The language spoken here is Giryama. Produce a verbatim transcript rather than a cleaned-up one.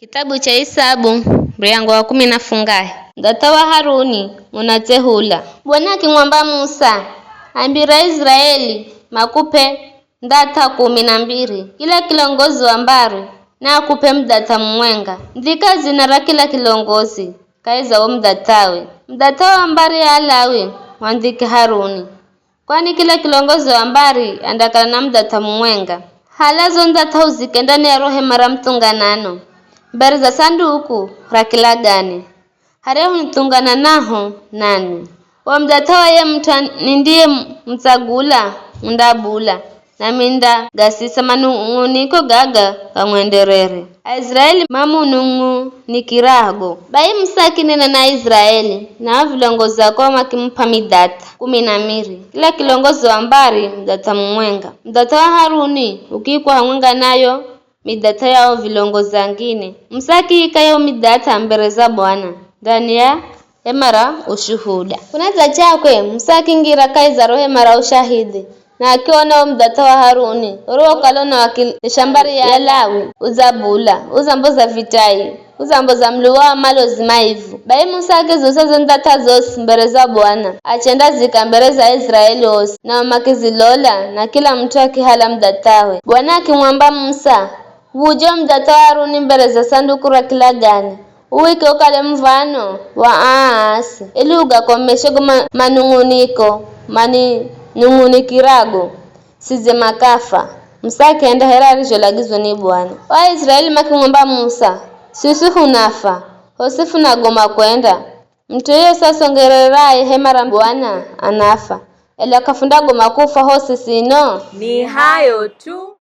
Kitabu cha Isabu, mriyango wa kumi na fungahe. Mdhatha wa Haruni, munatsehula. Bwana akimwamba Musa, ambira Israeli, makup'e mdhatha kumi na mbiri, kila kilongozi wa mbari, na akup'e mdhatha mumwenga. Ndhika zina ra kila kilongozi, kahi za wo mdhathawe. Mdhatha wa mbari ya Alawi, wandhike Haruni. Kwani kila kilongozi wa mbari andakala na mdhatha mumwenga. Hala zo ndhatha uzike ndani ya ro hema ra mthunganano, mbere za sanduku ra kilagane, haryahu nithungananaho nanwi. Wo mdhatha wa ye mut'u nindiye mutsagula, undabula, nami ndagasisa manung'uniko gaga gamwenderere. Aisiraeli mamunung'unikirago. Bai Musa akinena na Aisiraeli, na o vilongozi akao makimup'a midhatha kumi na miri, kila kilongozi wa mbari mdhatha mumwenga. Mdhatha wa Haruni ukikwa hamwenga nayo midhatha ya o vilongozi angine. Musa akiika yo midhatha mbere za Bwana, ndani ya hema ra ushuhuda. Kunadza chakwe, Musa akingira kahi za ro hema ra ushahidhi, na akiona wo mdhatha wa Haruni, uriwokala unawakilesha mbari ya Lawi, udzabula, udzamboza vitai, udzamboza muluwa wa malozi maivu. Bai Musa akiziusa zo ndhatha zosi mbere za Bwana, achendazika mbere za Aisiraeli osi, nao makizilola, na kila mut'u akihala mdhathawe. Bwana akimwamba Musa, "Vuje wo mdhatha wa Haruni mbere za sanduku ra kilagane, uwike ukale muv̱ano wa aa aasi, ili ugakomeshe go ma- manung'uniko maninung'unikirago, sidze makafa." Musa akienda here arizholagizwa ni Bwana. O Aisiraeli makimwamba Musa, "Siswi hunafa, hosi funagoma kwenda. Mut'u yeyosi asongereraye hema ra Bwana anafa, ela k'afundagoma kufwa hosi sino." Ni hayo tu.